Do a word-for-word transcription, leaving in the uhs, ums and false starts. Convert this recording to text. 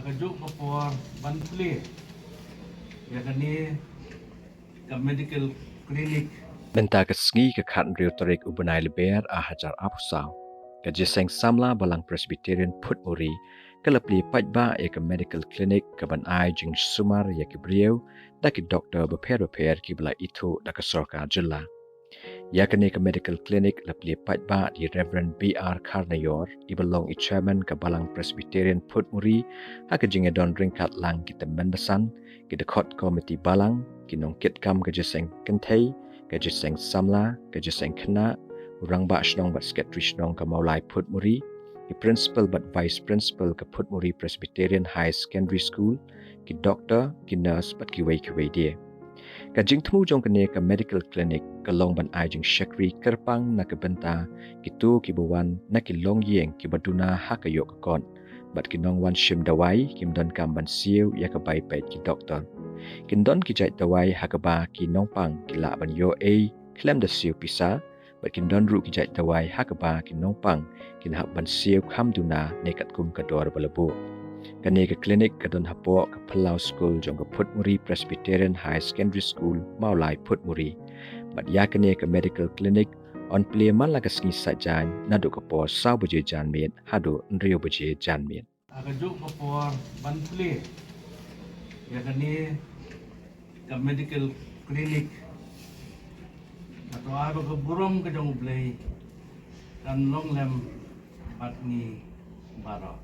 Ka juk ka por ban plie ïa kane ka medical clinic. Mynta ka sngi ka khathynriew tarik u bnai Lber ar hajar arphew saw, ka jingïaseng samla Balang Presbyterian Phutmuri ka la plie paidbah ïa ka medical clinic ka ban ai jingsumar ïa ki briew da ki doktor bapher bapher kiba la ithuh da ka sorkar jylla. Ïa kane ka medical clinic la plie paidbah da i Reverend B R Kharnaior, iba long i chairman ka Balang Presbyterian Phutmuri, ha ka jingïadon ryngkat lang ki tymmen basan, ki dkhot komiti balang, ki nongkitkam ka jingïaseng kynthei, ka jingïaseng samla, ka jingïaseng khynnah, u rangbah shnong bad secretary shnong ka Mawlai Phutmuri, ki principal bad vice principal ka Phutmuri Presbyterian High Secondary School, ki doktor, ki nurse bad kiwei kiwei de. Ka jingthmu jong kane ka medical clinic ka long ban ai jingshakri kyrpang na ka bynta kito kiba wan na ki longïing kiba duna ha ka ïoh ka kot, bad ki nongwan shim dawai kim donkam ban siew ïa ka bai peit ki doktor. Kin don ki jait dawai ha kaba ki nongpang ki lah ban ïoh ei khlem da siew pisa, bad kin don ruh ki jait dawai ha kaba ki nongpang kin hap ban siew kham duna ne katkum ka dor ba la buh. Kane ka clinic ka don hapoh ka phyllaw skul jong ka Phutmuri Presbyterian High Secondary School, Mawlai Phutmuri. Bad ïa kane ka medical clinic yn plie man la ka sngi Saitjaiñ naduh ka por saw baje janmiet haduh hynriew baje janmiet. Ha ka juk ka por ban plie ïa kane ka medical clinic, ka to ai ba ka burom ka jong U Blei kan long lem bad ngi baroh.